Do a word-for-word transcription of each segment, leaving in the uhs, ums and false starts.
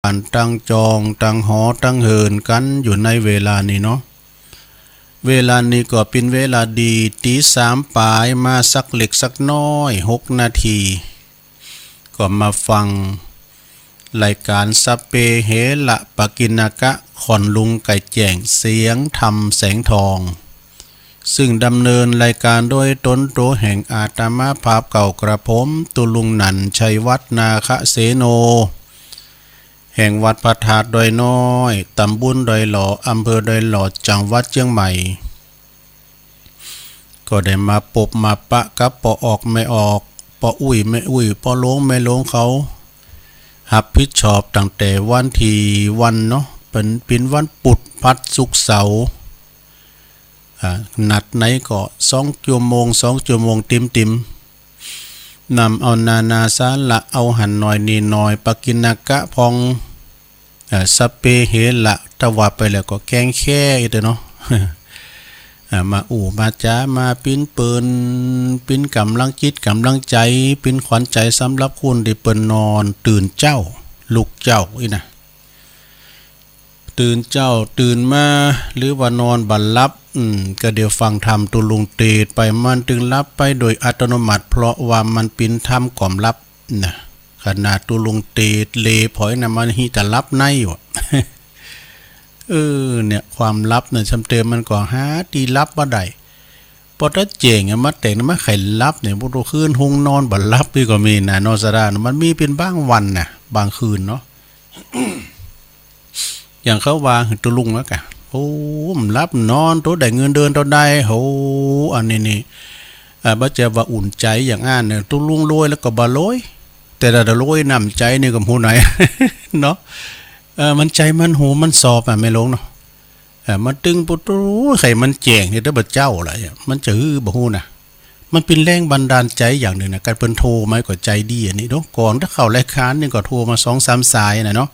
านตั้งจองตั้งหอตั้งเหินกันอยู่ในเวลานี้เนาะ เวลานี้ก็เป็นเวลาดี ตีสามปลายมาสักเล็กสักน้อย หกนาที ก็มาฟังรายการสัพเพเหระปกิณณกะ ขอนลุงไก่แจ้ง เสียงธรรมแสงทอง ซึ่งดำเนินรายการโดยตนตัวแห่งอาตมาภาพเก่ากระผม ตุลุงหนันชัยวัฒน์ นาคเสโน แห่งวัดพระธาตุดอยน้อย ตำบลดอยหล่อ อำเภอดอยหล่อ จังหวัดเชียงใหม่ ก็ได้มาปบมาปะกับป้อออกแม่ออก ป้ออุ้ยแม่อุ้ย ป้อหลวงแม่หลวงเขา รับผิดชอบตั้งแต่วันที่วันเนาะ เป็น เป็นวันพุธ พฤหัส ศุกร์ เสาร์ อ่า นัดไหนก็สองชั่วโมง สองชั่วโมงเต็มๆ นำเอานานาสาระ เอาหันหน่อยนี่หน่อย ปกิณณกะพอง เอ่อ สัพเพเหระ ถ้าว่าไปแล้วก็แกล้งแค่อีกเนาะ อ่า มาอู้มาจ๋า มาปิ้นเปิ้น ปิ้นกำลังจิตกำลังใจ ปิ้นขวัญใจสำหรับคนที่เปิ้นนอนตื่นเจ๊า ลุกเจ๊าอี้นะ ตื่นเจ๊าตื่นมา หรือว่านอนบ่หลับ อืม ก็เดี๋ยวฟังธรรมตุลุงเตสน์ไป มันตึงหลับไปโดยอัตโนมัติ เพราะว่ามันปิ้นธรรมกล่อมหลับนะ ขนาดตุลุงเตสน์เลผอยนะ มันฮิตาหลับในอยู่อะ เออ เนี่ย ความหลับเนี่ย ซ้ำเติมมันก็หาตี้หลับบ่ได้ ปอตะแจ้งอะ มาแต่งนะ มาไขหลับเนี่ย บ่ฮู้คืนฮงนอนบ่หลับนี่ก็มีนะ นอนสะดานะ มันมีเป็นบางวันนะ บางคืนเนาะ อย่างเขาว่าหือตุลุงแล้วกะ โอ้ มันหลับนอน ตัวได้เงินเดือนเท่าใด โห อันนี้นี่ อ่า บ่จะว่าอุ่นใจอย่างอั้นเนี่ย ตุลุงรวยแล้วก็บ่รวย แต่ถ้าได้รวยน้ำใจนี่ก็ฮู้หน่อย เนาะ เออ มันใจมันหูมันสอบอะ แม่หลวงเนาะ เออ มันตึงปุตุไข่มันแจ้งเนี่ย แต่บ่เจ้าล่ะ มันจะหื้อบ่ฮู้นะ มันเป็นแรงบันดาลใจอย่างหนึ่งนะ การเปิ้นโทรมาก็ใจดีอันนี้เนาะ ก่อนถ้าเข้ารายการนี่ก็โทรมาสองสามสายนะเนาะ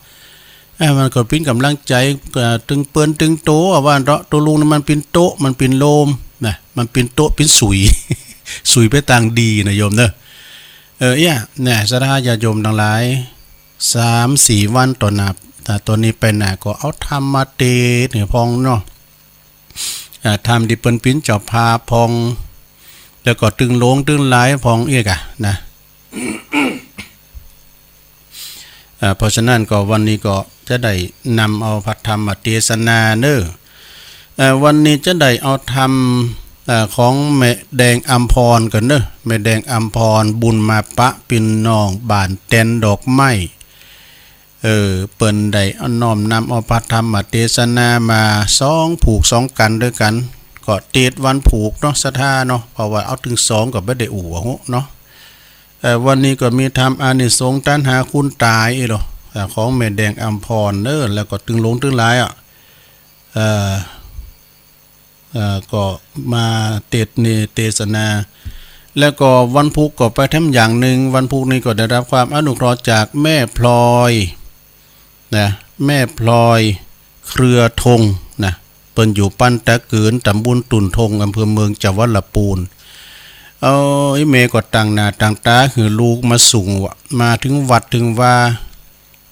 เออ มันก็เป็นกำลังใจ เอ่อ ตึงเปิ้นตึงโต เอาว่าเนาะ ตัวลุงนี่มันเป็นโต๊ะ มันเป็นโลมนะ มันเป็นโต๊ะ เป็นสุย สุยไปตางดีนะโยมเนาะ เออ เนี่ย เนี่ย ศรัทธาญาติโยมทั้งหลาย สามสี่วันต่อหน้า อ่า ตอนนี้ไปหน้าก็เอาธรรมมาเตสน์ให้พองเนาะ อ่า ธรรมที่เปิ้นปิ้นเจ้าภาพพอง แล้วก็ตึงหลวงตึงหลายพองอีกอะนะ อ่า เพราะฉะนั้นก็วันนี้ก็จะได้นำเอาพระธรรมเตสนาเนอะ เอ่อ วันนี้จะได้เอาธรรม เอ่อ ของแม่แดงอำพรก่อนเนอะ แม่แดงอำพร บุญมาปะ เป็นน้องบ้านแตนดอกไม้ เออ เปิ้นได้เอาน้อมนำเอาพระธรรมเตสนามาสองผูกสองกัณฑ์ด้วยกัน ก็เตสน์วันผูกเนาะ ศรัทธาเนาะ เพราะว่าเอาตึงสองก็บ่ได้อู้อะฮู้เนาะ เอ่อ วันนี้ก็มีธรรมอานิสงส์ตัณหาคุณตายอีหลอ เอ่อ ของแม่แดงอำพรเนอะ แล้วก็ตึงหลวงตึงหลายอะ เอ่อ เอ่อ ก็มาเตสน์ในเตสนา แล้วก็วันพุธก็ไปแถมอย่างหนึ่ง วันพุธนี้ก็ได้รับความอนุเคราะห์จากแม่พลอย นะ แม่พลอย เครือธง นะ เปิ้นอยู่ปันตะเกิน ตำบลตุ่นธง อำเภอเมือง จังหวัดละปูน เอา อีแม่ก็ตั้งหน้าตั้งตาหื้อลูกมาส่งวะ มาถึงวัดถึงวา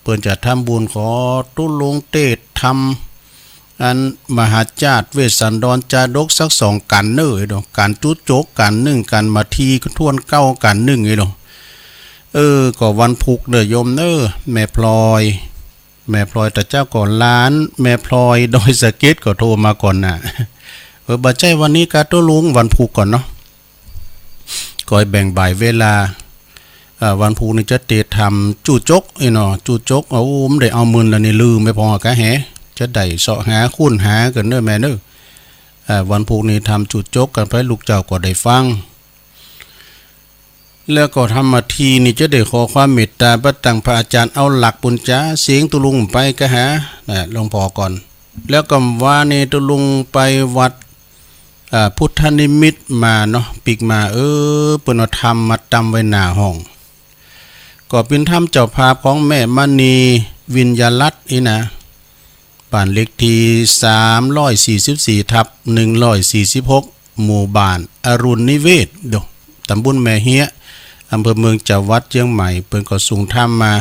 เปิ้นจะทำบุญขอตุลงเตสน์ธรรม อันมหาจาตุเวสสันดรจาดกสักสองกัณฑ์เนอะ ไอ้ดอก กัณฑ์จุโจกกัณฑ์หนึ่ง กัณฑ์มาทีทวนเก้ากัณฑ์หนึ่ง ไอ้ดอก เออ ก็วันพุธเด้อโยมเนอะ แม่พลอย แม่พลอย แต่เจ้าก็หลานแม่พลอยดอยสะเก็ดก็โทรมาก่อนนะ เออ บ่ใจ้วันนี้กาตุลง วันพุธก่อนเนาะ ก็แบ่งบ่ายเวลา เอ่อ วันพุธนี้จะเตสน์ธรรมจุโจก ไอ้เนาะ จุโจก เอา โอ้ มันได้เอาหมื่นละนี่ ลืมไปพอกะแห จะได้เสาะหาค้นหากันเนอะแม่เนอะ เอ่อ วันพุธนี้ธรรมจุโจกกันไป ลูกเจ้าก็ได้ฟัง แล้วก็ธรรมมาทีนี่จะได้ขอความเมตตาประตังพระอาจารย์เอาหลักปุญจา เสียงตุลุงไปกะหา นะ หลวงพ่อก่อน แล้วก็ว่านี่ตุลุงไปวัด อ่า พุทธนิมิตมาเนาะ ปิกมา เออ เปิ้นเอาธรรมมาตำไว้หน้าห้อง ก็เป็นธรรมเจ้าภาพของแม่มณีวิญญาลัตน์นี่นะ บ้านเลขที่สามร้อยสี่สิบสี่ทับหนึ่งร้อยสี่สิบหก หมู่บ้านอรุณนิเวศน์ โด ตำบลแม่เฮีย อำเภอเมือง จังหวัดเชียงใหม่ เปิ้นก็ส่งธรรมมา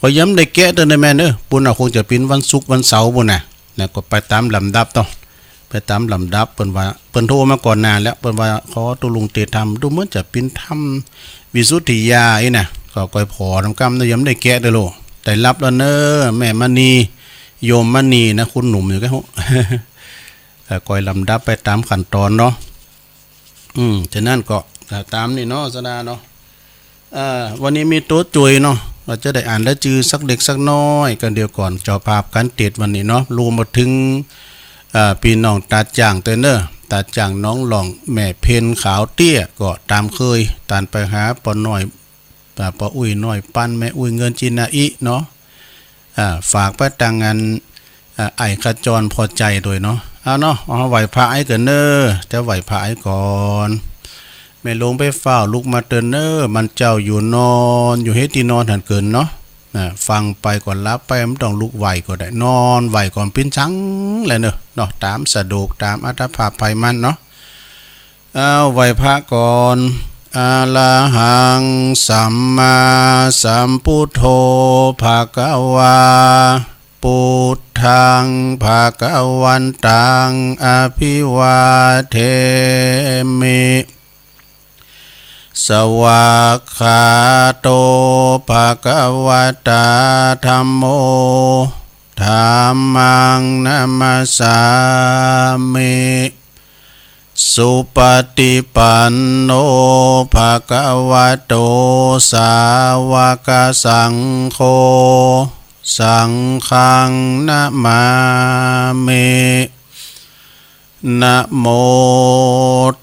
ก็ยังได้แกะเด้อนะแม่เนอะ ปุ้นน่ะคงจะเป็นวันศุกร์วันเสาร์ปุ้นน่ะ นะ ก็ไปตามลำดับเนาะ ไปตามลำดับ เปิ้นว่า เปิ้นโทรมาก่อนหน้าแล้ว เปิ้นว่าขอตกลงเตะธรรม ดูเหมือนจะเป็นธรรมวิสุทธิญาณนี่นะ ก็ก้อยผอนำกำเนอะ ยังได้แกะเด้อโล ได้รับแล้วเนอะ แม่มณี โยมมณีนะ คุณหนุ่มอยู่แค่ เอ่อ ก้อยลำดับไปตามขั้นตอนเนาะ อืม ฉะนั้นก็ อ่า ตามนี่เนาะ สดาเนาะ อ่า วันนี้มีตัวจ่วยเนาะ ว่าจะได้อ่านรายชื่อสักเล็กสักน้อยกันเดียวก่อน เจ้าภาพการเทศน์วันนี้เนาะ รวมมาถึง อ่า พี่น้องตาจ่างเตอเนอร์ ตาจ่างหนองหล่อง แม่เพ็ญขาวเตี้ย ก็ตามเคย ตานไปหาป้อน้อย อ่า ป้ออุ้ยน้อยปัน แม่อุ้ยเงินจินาอิเนาะ อ่า ฝากไปตางอัน อ่า ไอ้ขจรพอใจด้วยเนาะ เอาเนาะ เอาไหว้พระไอ้เกินเนอ จะไหว้พระไอ้ก่อน แม่หลวงไปเฝ้าลุกมาเตินเนอ มันเจ้าอยู่นอน อยู่เฮ็ดที่นอนหันเกินเนาะ อ่า ฟังไปก่อนหลับไป มันต้องลุกไหว้ก็ได้ นอนไหว้ก่อนปิ้นชังแหละเนอะ เนาะ ตามสะดวก ตามอัตภาพไพมันเนาะ เอาไหว้พระก่อน อะระหังสัมมาสัมพุทโธ ภะคะวา พุทธัง ภะคะวันตัง อะภิวาเทมิ สวากขาโต ภะคะวะตา ธัมโม ธัมมัง นะมัสสามิ สุปฏิปันโน ภะคะวะโต สาวกสังโฆ สังฆัง นะมามิ นะโม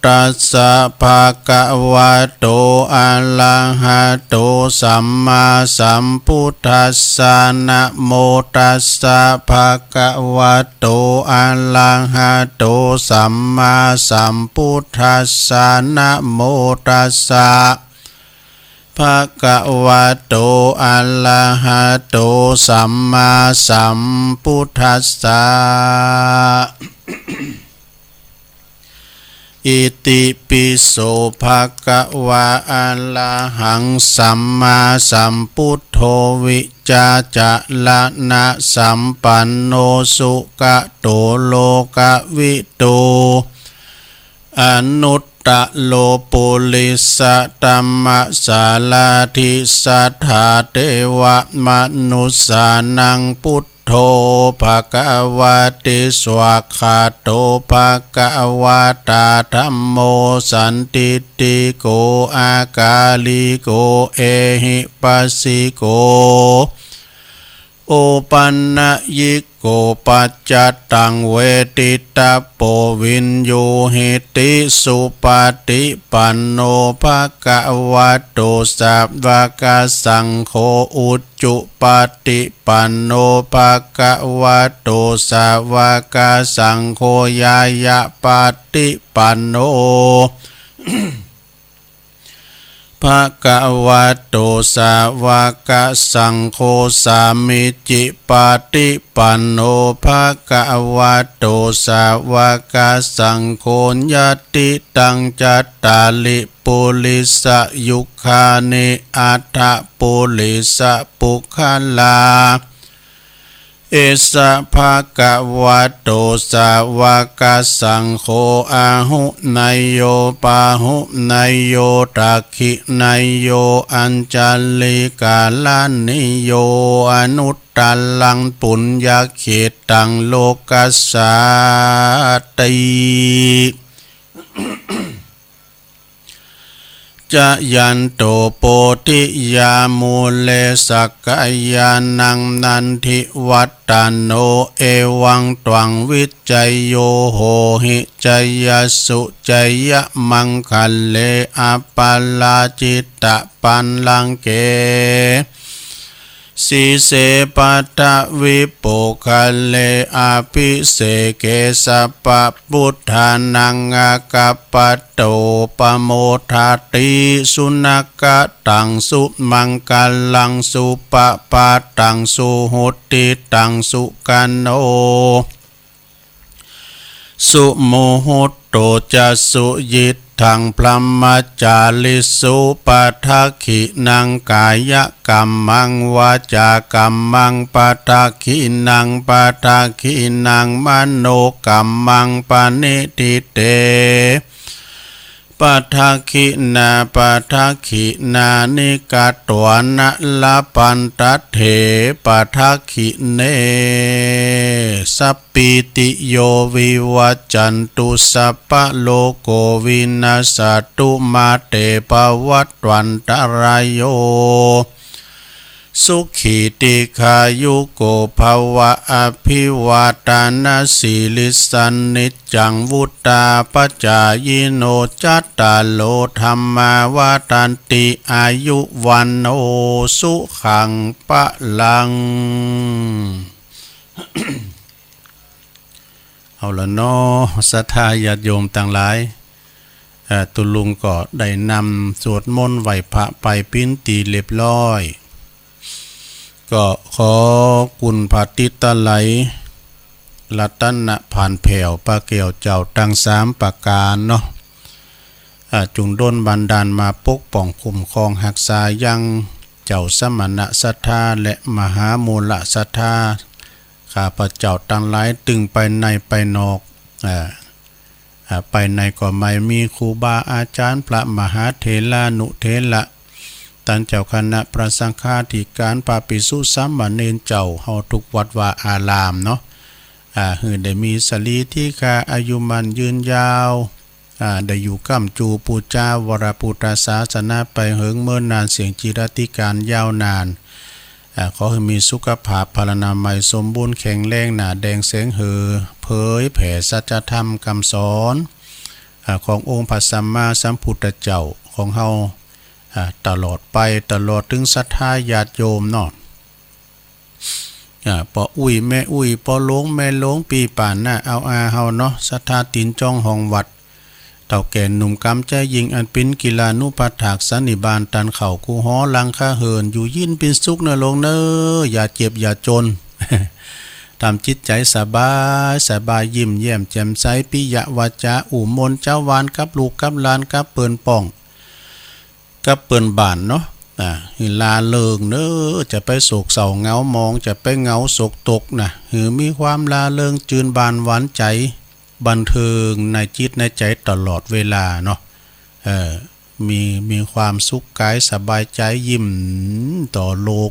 ตัสสะ ภะคะวะโต อะระหะโต สัมมาสัมพุทธัสสะ นะโมตัสสะ ภะคะวะโต อะระหะโต สัมมาสัมพุทธัสสะ นะโมตัสสะ ภะคะวะโต อะระหะโต สัมมาสัมพุทธัสสะ อิติปิโส ภะคะวะ อะระหัง สัมมาสัมพุทโธ วิชชาจารณะสัมปันโน สุขะโต โลกะวิทู อนุตตะโร ปุริสะธัมมะสาราธิ สัทธาเทวะมนุสสานัง พุทโธ ภะคะวะติ สวากขาโต ภะคะวะตา ธัมโม สันทิฏฐิโก อากาลิโก เอหิปัสสิโก โอปันญิโก ปัจจัตตัง เวทิตะโป วิญญูหิติ สุปฏิปันโน ภะคะวะโต สาวกสังโฆ อุจุปฏิปันโน ภะคะวะโต สาวกสังโฆ ญาณปฏิปันโน ภะคะวะโต สาวกสังโฆ สามิจิปฏิปันโน ภะคะวะโต สาวกสังโฆ ยะติตัง จัตตาริ ปุริสะยุคคานิ อัตถะปุริสะปุคคลา เอสะ ภะคะวะโต สาวกสังโฆ อาหุเนยโย ปาหุเนยโย ทักขิเนยโย อัญชลีกรณีโย อนุตตรัง ปุญญเขตตัง โลกัสสาติ จะยันโต โพธิยามูเล สักกายานัง นันทิวัฒโน เอวังตวัง วิจชโย โหหิ จยสสุ จยมังคะเล อัปปะราจิตะปัลลังเก สีเส ปัทวิปุคคเล อภิเสเก สัพพะพุทธานัง อากัปปะโต ปะโมทาติ สุนัคขะตัง สุมังคะลัง สุปะพาตัง สุหุตติตัง สุขันโน สุมุหุตโต จะสุยิต ทังพรหมจาริสุ ปะทักขิณังกายกัมมัง วาจากัมมัง ปะทักขิณัง ปะทักขิณัง มโนกัมมัง ปะนิฏฐิเต ปะทักขิณา ปะทักขิณานิ กัตวานะ ละพันตะเถ ปะทักขิเณ สัปปีติโย วิวัจจันตุ สัพพะโลโก วินัสสะตุ มาเต ภะวัตวันตะราโย สุขี ทีฆายุโก ภะวะ อภิวาทานะสีลิสสะ นิจจัง วุฑฒาปะจายิโน จัตตาโร ธัมมา วัฑฒันติ อายุ วัณโณ สุขัง พะลัง เอาละเนาะ ศรัทธาญาติโยมตังหลาย เอ่อ ตุ๊ลุงก็ได้นำสวดมนต์ไหว้พระไปเป๋นตี้เรียบร้อย ก็ขอคุณพระติตะไล รัตนะผ่านแผ่ว พระแก้วเจ้าตังสามประก๋านเนาะ อ่า จุ่งดลบันดาลมาปกป้องคุ้มครองฮักษายังเจ้าสมณะศรัทธาและมหามูลศรัทธา ข้าพเจ้าตังหลาย ตึงไปในไปนอก อ่า อ่า ไปในก็ไม่มีครูบาอาจารย์ พระมหาเถรานุเถระ ต้านเจ้าคณะพระสังฆาธิการ พระภิกษุสามเณรเจ้าเฮาทุกวัดวาอารามเนาะ อ่า หื้อได้มีสรีติขาอายุมั่นยืนยาว อ่า ได้อยู่ก้ำจูปู๋จาวรพุทธศาสนาไปเหิงเมินนานเสี้ยงจิรัติกาลยาวนาน อ่า ขอหื้อมีสุขภาพพลานามัยสมบูรณ์แข็งแรง หน้าแดงแสงเหือ เผยแผ่สัจธรรมกำสอน อ่า ขององค์พระสัมมาสัมพุทธเจ้าของเฮา อ่า ตลอดไป ตลอดถึงศรัทธาญาติโยมเนาะ อ่า ป้ออุ๊ยแม่อุ๊ย ป้อหลวงแม่หลวง ปี้ป้าน้าอาวอาเฮาเนาะ ศรัทธาตี๋นจ้องห้องวัด เฒ่าแก่หนุ่มกำใจ๋ยิ่ง อันเป๋นกิลานุปัฏฐากสันนิบาต ต้านเข้าคูหอหลังคาเฮือน อยู่เย็นเป๋นสุขเน่อหลวงเน่อ อย่าเจ็บอย่าจน ทำจิตใจ๋สบายสบาย ยิ้มแย้มแจ่มใส ปิยวาจาอู้ม่วนเจ้าหวาน กับลูกกับหลาน กับเปิ้นป้อง กับเปิ้นบ้านเนาะ อ่า หื้อร่าเริงเน่อ จะไปโศกเศร้าเหงาหมอง จะไปเหงาโศกตกนะ หื้อมีความร่าเริงจืนบานหวานใจ๋ บันเทิงในจิตในใจ๋ตลอดเวลาเนาะ เอ่อ มี มีความสุขกายสบายใจ๋ ยิ้มต่อโลก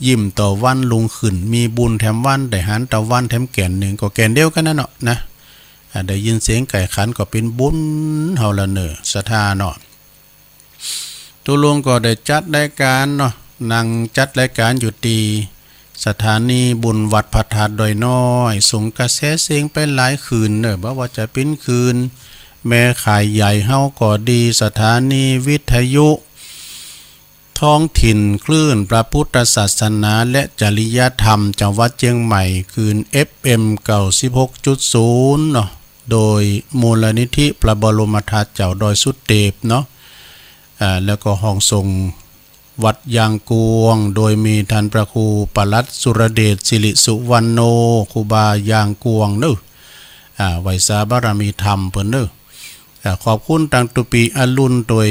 ยิ้มต่อวันรุ่งขึ้น มีบุญแถมวัน ได้หันตะวันแถมแก่นหนึ่ง ก็แก่นเดียวกั๋นนั่นเนาะนะ อ่า ได้ยินเสียงไก่ขันก็เป๋นบุญเฮาละเน่อ ศรัทธาเนาะ ตุ๊ลุงก็ได้จัดรายการเนาะ นั่งจัดรายการอยู่ตี้สถานีบุญวัดพระธาตุดอยน้อย ส่งกระแสเสียงไปหลายคลื่นเน่อ บ่ว่าจะเป๋นคลื่นแม่ข่ายใหญ่เฮาก็ดี สถานีวิทยุท้องถิ่น คลื่นพระพุทธศาสนาและจริยธรรมจังหวัดเจียงใหม่ คลื่น เอฟเอ็ม เก้าสิบหกจุดศูนย์ เนาะ โดยมูลนิธิพระบรมธาตุเจ้าดอยสุเตปเนาะ อ่า แล้วก็ห้องส่งวัดยางกวง โดยมีท่านพระครูปลัดสุรเดช สิริสุวรรณโณ ครูบายางกวงเน่อ อ่า ไหว้สาบารมีธรรมเปิ้นเน่อ อ่า ขอบคุณตังตุ๊ปีอรุณตวย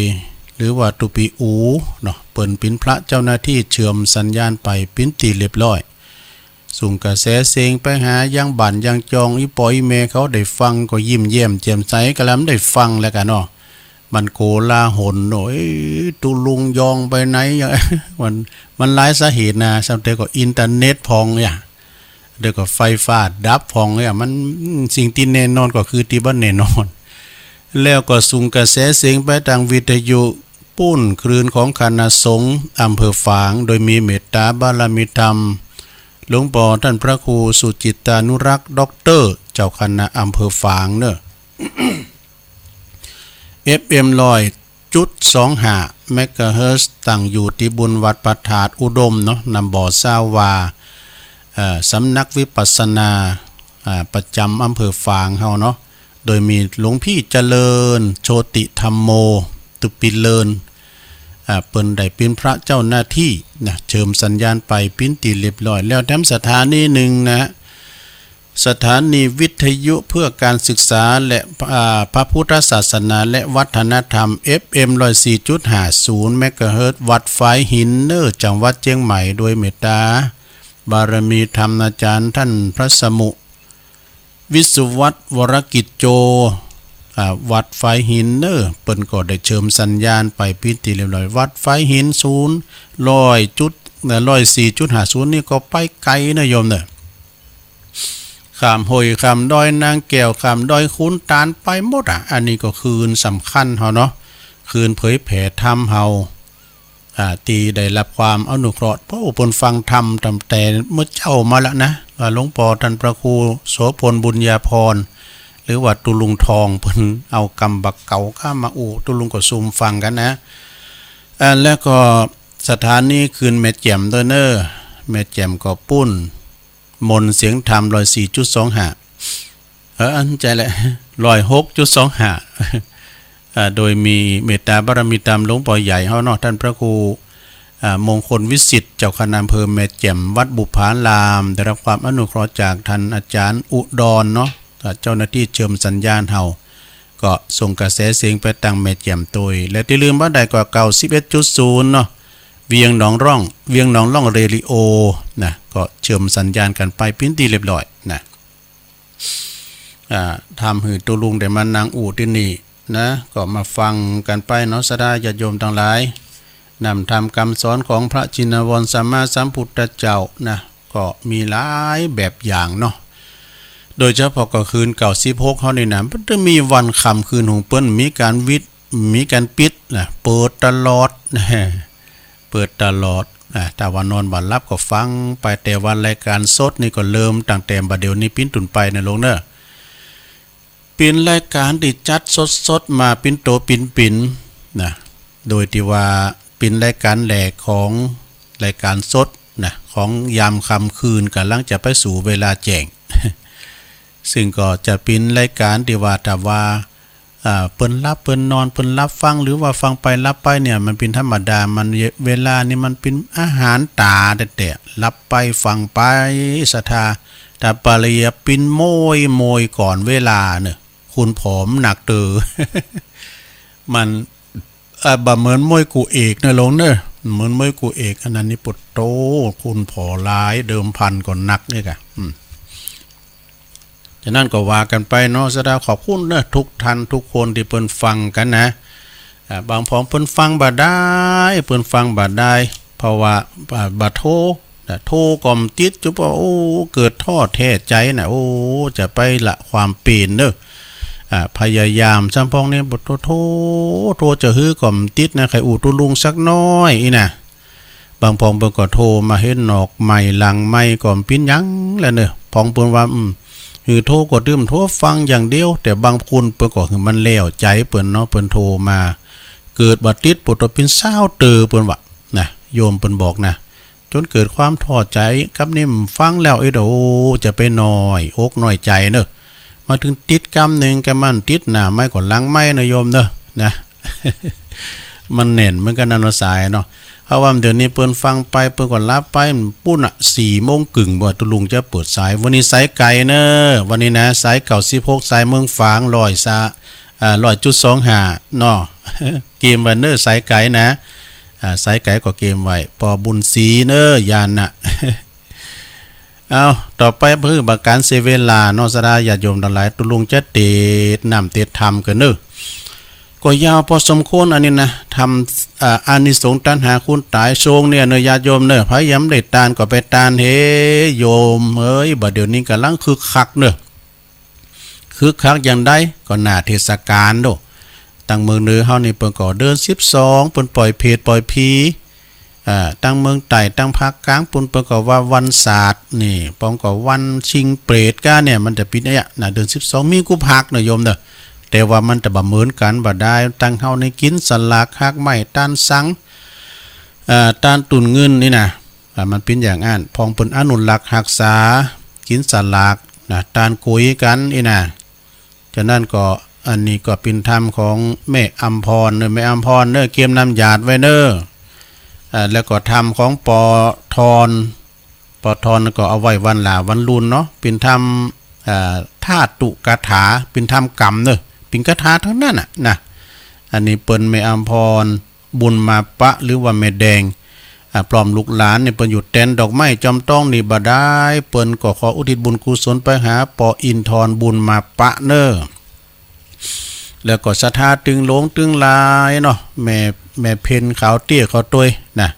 หรือว่าตุ๊ปีอู๋เนาะ เปิ้นเป๋นพระเจ้าหน้าที่เชื่อมสัญญาณไปเป๋นตี้เรียบร้อย ส่งกระแสเสียงไปหายังบ้านยังจอง อี่ป้ออี่แม่เขาได้ฟังก็ยิ้มแย้มแจ่มใส กะลำได้ฟังแล้วกั๋นเนาะ มันโกลาหลเนาะ เอ้ย ตุ๊ลุงยองไปไหน มัน มันหลายสาเหตุนะ ซ้ำเตื้อก็อินเทอร์เน็ตผ่องเนี่ย เดี๋ยวก็ไฟฟ้าดับผ่องเนี่ย มัน สิ่งตี้แน่นอนก็คือตี้บ่แน่นอน แล้วก็ส่งกระแสเสียงไปตางวิทยุ ปู๊นคลื่นของคณะสงฆ์อำเภอฝาง โดยมีเมตตาบารมีธรรม หลวงป้อต้านพระครูสุจิตตานุรักษ์ ด็อกเตอร์ เจ้าคณะอำเภอฝางเน่อ เอฟเอ็ม ร้อยจุดสองห้า เมกะเฮิรตซ์ ตั้งอยู่ตี้บุญวัดพระธาตุอุดมเนาะ น้ำบ่อซาวา เอ่อ สำนักวิปัสสนา อ่า ประจ๋ำอำเภอฝางเฮาเนาะ โดยมีหลวงพี่เจริญ โชติธัมโม ตุ๊ปีเลิน อ่า เปิ้นได้เป๋นพระเจ้าหน้าที่นะ เชื่อมสัญญาณไปเป๋นตี้เรียบร้อย แล้วแถมสถานีหนึ่งนะ สถานีวิท ทยุเพื่อการศึกษาและ อ่า พระพุทธศาสนาและวัฒนธรรม เอฟเอ็ม ร้อยสี่จุดห้าศูนย์ เมกะเฮิรตซ์ วัดฝายหินเน่อ จังหวัดเจียงใหม่ โดยเมตตาบารมีธรรมอาจารย์ท่านพระสมุ วิศวัตร วรกิจโจ อ่า วัดฝายหินเน่อ เปิ้นก็ได้เชิมสัญญาณไปเป๋นตี้เรียบร้อย วัดฝายหินศูนย์ ร้อยจุด เอ่อ ร้อยสี่จุดห้าศูนย์ นี่ก็ไปไกลนะโยมเน่อ ข้ามห้วยข้ามดอยนางแก้ว ข้ามดอยขุนตาลไปหมดอ่ะ อันนี้ก็คลื่นสำคัญเฮาเนาะ คลื่นเผยแผ่ธรรมเฮา อ่า ตี้ได้รับความอนุเคราะห์ เพราะว่าเปิ้นฟังธรรมตั้งแต่เมื่อเจ๊ามาละนะ ว่าหลวงป้อท่านพระครูโสภณ บุญญาภรณ์ หรือว่าตุ๊ลุงทอง เปิ้นเอากำบักเก๋าข้ามาอู้ ตุ๊ลุงก็ซุมฟังกั๋นนะ อ่า แล้วก็สถานีคลื่นแม่แจ่มด้วยเน่อ แม่แจ่มก็ปุ้น มนต์เสียงธรรม ร้อยสี่จุดสองห้า เออ อันใจ้แหละ ร้อยหกจุดสองห้า อ่า โดยมีเมตตาบารมีธรรมหลวงป้อใหญ่เฮาเนาะ ท่านพระครู อ่า มงคลวิสิทธิ์ เจ้าคณะอำเภอแม่แจ่ม วัดบุปผาราม ได้รับความอนุเคราะห์จากท่านอาจารย์อุดรเนาะ อ่า เจ้าหน้าตี้เชิมสัญญาณเฮา ก็ส่งกระแสเสียงไปตังแม่แจ่มโตย และตี้ลืมบ่ได้ก็ เก้าสิบเอ็ดจุดศูนย์ เนาะ เวียงหนองร่อง เวียงหนองร่องเรดิโอ นะ ก็เชื่อมสัญญาณกั๋นไปเป๋นตี้เรียบร้อยนะ อ่า ทำหื้อตุ๊ลุงได้มานั่งอู้ตี้นี่นะ ก็มาฟังกั๋นไปเนาะ ศรัทธาญาติโยมตังหลาย นำธรรมกำสอนของพระชินวรสัมมาสัมพุทธเจ้านะ ก็มีหลายแบบอย่างเนาะ โดยเฉพาะก็คืนเก้าสิบหกเฮานี่นะ เปิ้นจะมีวันค่ำคืนของเปิ้น มีก๋านวิทย์ มีก๋านปิดนะ เปิดตลอด เปิดตลอดนะ ถ้าว่านอนบ่หลับก็ฟังไป แต่ว่ารายการสดนี่ก็เริ่มตั้งแต่บ่าเดี่ยวนี้เป๋นต้นไปนะลุงเนาะ เป๋นรายการตี้จัดสดๆ มาเป๋นโตเป๋นปิ๋นนะ โดยตี้ว่าเป๋นรายการแรกของรายการสดนะ ของยามค่ำคืน ก่ำลังจะไปสู่เวลาแจ้ง ซึ่งก็จะเป๋นรายการตี้ว่า ถ้าว่า อ่า เปิ้นหลับเปิ้นนอน เปิ้นหลับฟัง หรือว่าฟังไปหลับไปเนี่ย มันเป๋นธรรมดา มัน เวลานี่มันเป๋นอาหารต๋าแต๊ๆ หลับไปฟังไป ศรัทธา ถ้าปะเลียปินโมยโมยก่อนเวลาเน่อ คุณผอมหนักเต๋อ มัน เอ่อ บ่เหมือนมวยคู่เอกนะลุงเน่อ เหมือนมวยคู่เอก อันนั้นนี่ปะโธ่ คุณผอมหลาย เดิมพันก็หนักเนี่ยกะ อืม ฉะนั้นก็ว่ากั๋นไปเนาะ ศรัทธาขอบคุณเน่อ ทุกท่านทุกคนตี้เปิ้นฟังกั๋นนะ อ่า บางผองเปิ้นฟังบ่ได้ เปิ้นฟังบ่ได้ เพราะว่า อ่า บ่โทร นะ โทรก็บ่ติด จุ๊บว่า โอ้ เกิดท้อแท้ใจ๋นะ โอ้ จะไปละความเปียรเน่อ อ่า พยายามซ้ำพองนี่ บ่โทร โทร โทรจะหื้อก็บ่ติดนะ ใค่อู้ตุ๊ลุงสักหน้อยอี้นะ บางผองเปิ้นก็โทรมาเห็นนอกไมค์หลังไมค์ก็บ่เป๋นหยังแล้วเน่อ ผองเปิ้นว่า อืม หื้อโทรก็ตื้มโทรฟังอย่างเดียว แต่บางคนเปิ้นก็หื้อมันแล้วใจ๋เปิ้นเนาะ เปิ้นโทรมา เกิดบ่ติด ปะโธ่ เป๋นซาวเต๋อเปิ้นว่า นะ โยมเปิ้นบอกนะ จ๋นเกิดความท้อใจ๋ กับนี่บ่ฟังแล้ว เอ้ย โอ้ จะไปน้อยอกน้อยใจ๋เน่อ มาเถิงติดกำนึ่ง กำมันติดหน้าไมค์ก็หลังไมค์นะโยมเน่อ นะ มันแน่นเหมือนกั๋นนะเนาะสายเนาะ เพราะว่าเดี๋ยวนี้เปิ้นฟังไป เปิ้นก็หลับไป ปุ้นน่ะ สี่โมงครึ่งบ่ตุ๊ลุงจะเปิดสาย วันนี้สายไกลเน่อ วันนี้นะ สายเก้าสิบหก สายเมืองฝาง ร้อยซะ อ่า ร้อยจุดสองห้า เนาะ เกมไว้เน่อ สายไกลนะ อ่า สายไกลก็เกมไว้ ปอบุญศรีเน่อ ยานน่ะ เอา ต่อไปเพื่อบ่กั๋นเสียเวลาเนาะ ศรัทธาญาติโยมตังหลาย ตุ๊ลุงจะเตสน์น้ำเตสน์ธรรมกั๋นเน่อ ก็ยาวพอสมควรอันนี้นะ ธรรม อ่า อานิสงส์ตัณหาความต๋าย ช่วงเนี่ยเน่อ ญาติโยมเน่อ ใผยังบ่ได้ตานก็ไปตานเฮ โยมเอ้ย บ่าเดี่ยวนี้ก่ำลังคึกคักเน่อ คึกคักอย่างใดก็หน้าเทศกาลโด ตังเมืองเหนือเฮานี่เปิ้นก็เดือนสิบสอง เปิ้นปล่อยเผตปล่อยผี อ่า ตังเมืองใต้ ตังภาคกลางปุ้นเปิ้นก็ว่าวันสาด นี่ ปองก็วันชิงเปรตก้าเนี่ย มันจะเป๋นอะหยังนะ เดือนสิบสอง มีกู้ภาคเน่อโยมเน่อ แต่ว่ามันจะบ่เหมือนกั๋น บ่ได้ ตังเฮานี่กิ๋นสลาก ฮากไม้ ตานสัง อ่า ตานตุ่นเงินนี่นะ อ่า มันเป๋นอย่างอั้น พองเปิ้นอนุรักษ์ฮักษา กิ๋นสลากนะ ตานกุยกั๋นอี้นะ ฉะนั้นก็ อันนี้ก็เป๋นธรรมของแม่อำพรเน่อ แม่อำพรเน่อ เกียมน้ำหยาดไว้เน่อ อ่า แล้วก็ธรรมของปอทอน ปอทอนก็เอาไว้วันหล้าวันรุ่นเนาะ เป๋นธรรม อ่า ธ ธาตุคาถา เป๋นธรรมกำเนอะ เป๋นคาถาทั้งนั้นน่ะนะ อันนี้เปิ้นแม่อำพร บุญมาปะ หรือว่าแม่แดง อ่า พร้อมลูกหลานนี่เปิ้นอยู่แตนดอกไม้จอมต้องนี่บ่ได้ เปิ้นก็ขออุทิศบุญกุศลไปหาป้ออินทรบุญมาปะเนอะ แล้วก็ศรัทธาตึงหลวงตึงหลายเนาะ แม่ แม่เพ็ญขาวเตี้ยขาวตวยนะ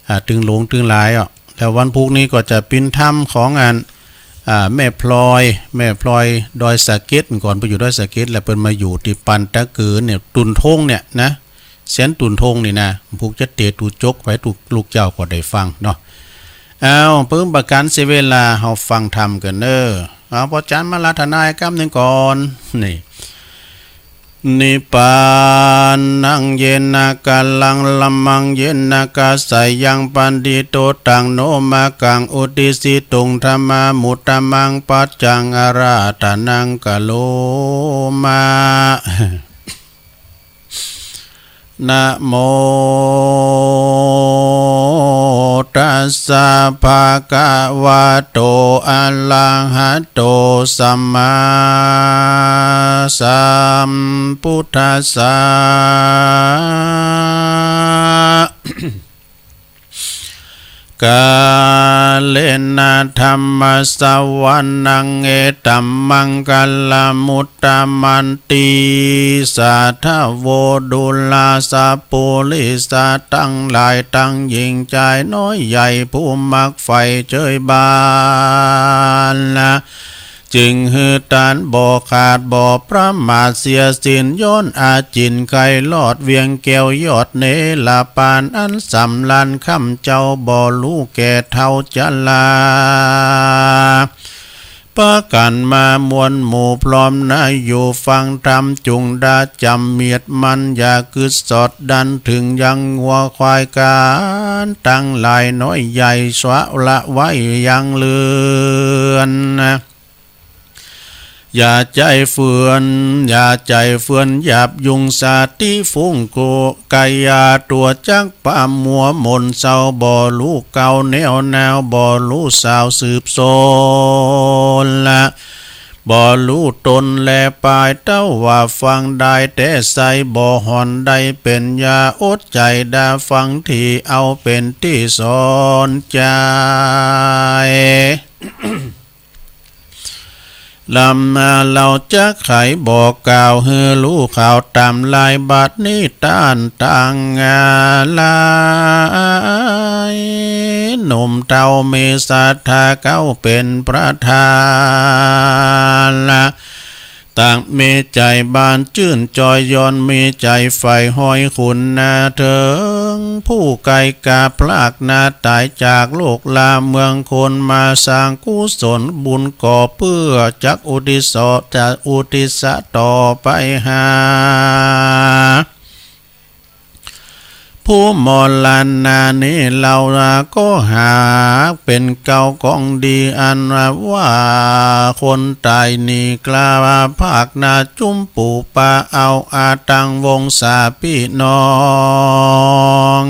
อ่า ตึงหลวงตึงหลายอ่ะ แล้ววันพุธนี้ก็จะเป๋นธรรมของอัน อ่า แม่พลอย แม่พลอยดอยสะเก็ด ก่อนไปอยู่ดอยสะเก็ด แล้วเปิ้นมาอยู่ที่ปันตะเกินเนี่ย ตุ่นทงเนี่ยนะ เสียนตุ่นทงนี่นะ ผูกจะเตะตูจกไปตูลูกเจ้าก็ได้ฟังเนาะ เอา เปิ้งประการเสียเวลา เฮาฟังธรรมกันเนอะ เอา ป้อจ๋ารย์มาอาราธนากั๋นหนึ่งก่อน นี่ Nibbanānaṃ yena kālaṃ, brahmaṃ yena kāsayaṃ, pandito taṃ no makaṃ, uddisituṃ dhammamuttamaṃ, paccaṃ ārādhanaṃ karoma. Namo tassa bhagavato arahato sammāsambuddhassa. Kālena dhammassavanaṃ, etammaṅgalamuttamanti. Sādhavo dullāsa purisa, ตังหลายตังหญิงจายน้อยใหญ่ ผู้มักใฝ่เจยบาน จึงหื้อตานบ่ขาดบ่ประมาทเสียสิ้น ย้อนอาจินไขลอดเวียงแก้วยอดเนรปาน อันสำราญค่ำเจ้าบ่ฮู้แก่เฒ่าชรา พากั๋นมามวลหมู่พร้อมนาอยู่ฟังธรรม จุ่งดาจ๋ำเมียดมัน อย่ากึ๊ดสอดดัน เถิงยังงัวควายก๋านตังหลายน้อยใหญ่ สละไว้ยังเฮือน อย่าใจ๋เฟื่อน อย่าใจ๋เฟื่อนหยาบยุ่ง สติฟุ้งกุ กายาตั๋วจักปะมัวหม่นเศร้า บ่ฮู้เก่าแนวหนาว บ่ฮู้สาวสืบสนละ บ่ฮู้ตนแลปาย เต้าว่าฟังได้แต่ใส บ่ฮ้อนได้เป๋นยา อดใจ๋ดาฟังที เอาเป๋นตี้สอนใจ๋ ลำนาเฮาจักไขบอกกล่าว หื้อฮู้ข่าวต๋ามลาย บัดนี้ต้านตังหลาย หนุ่มเฒ่ามีศรัทธา เก้าเป๋นประธานละ ต่างมีใจ๋บานจื้นจอย ย้อนมีใจ๋ใฝ่ห้อยคุณนา เถิงผู้ไกลกาพลากนา ต๋ายจากโลกลาเมืองคน มาสร้างกุศลบุญก่อ เปื้อจักอุทิศต่อ จักอุทิศต่อไปหา ผู้มรณานี้ เฮาก็หากเป๋นเก่ากองดี อันว่าคนต๋ายนี่ กล้าพากนาจุมปูปาเอา อาตังวงศาปี้น้อง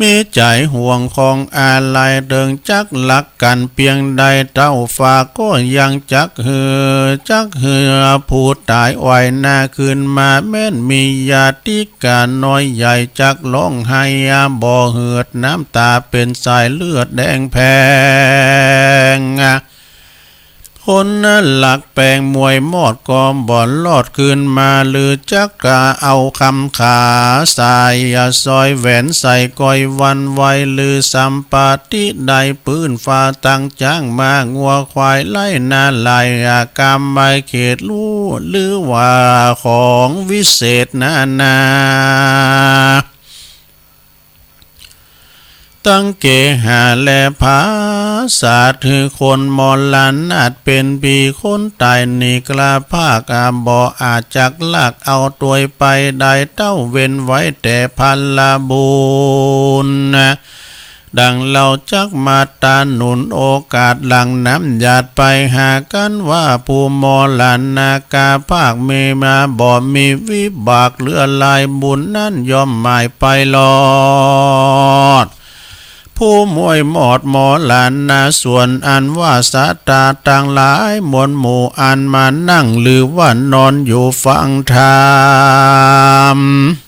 มีใจ๋ห่วงของอาลัย เถิงจักรักกั๋นเปียงใด เต้าฟ้าก็ยังจักหื้อ จักหื้อผู้ต๋ายไหว้นาคืนมา แม้นมีญาติกาน้อยใหญ่ จักฮ้องไห้บ่เหือด น้ำต๋าเป๋นสายเลือดแดงแพง คนรักแปงมวยมอดก็บ่รอดคืนมา หรือจักกะเอาคำขาสายสร้อยแหวนใส่ก้อยหวั่นไหว หรือสัมปติได้ปื้นฟ้าตังจ๊างม้างัวควายไล่นาลาย กำไว้เขตฮู้ หรือว่าของวิเศษนานา ตังเกหาและผาสาท หื้อคนมรณาตเป๋นผี คนต๋ายนี่กล้าพาก อาบ่อาจจักลักเอาตวยไปได้ เต้าเว้นไว้แต่ผลบุญ ดังเฮาจักมาตาหนุนโอกาส หลั่งน้ำหยาดไปหากั๋นว่า ผู้มรณา กล้าพากมีมาบ่มีวิบาก เหลือหลายบุญนั้นย่อมหมายไปรอด ผู้หมวยหมอดหมอหลานนา ส่วนอันว่าสัตตาตังหลายมวลหมู่ อันมานั่งหรือว่านอนอยู่ฟังธรรม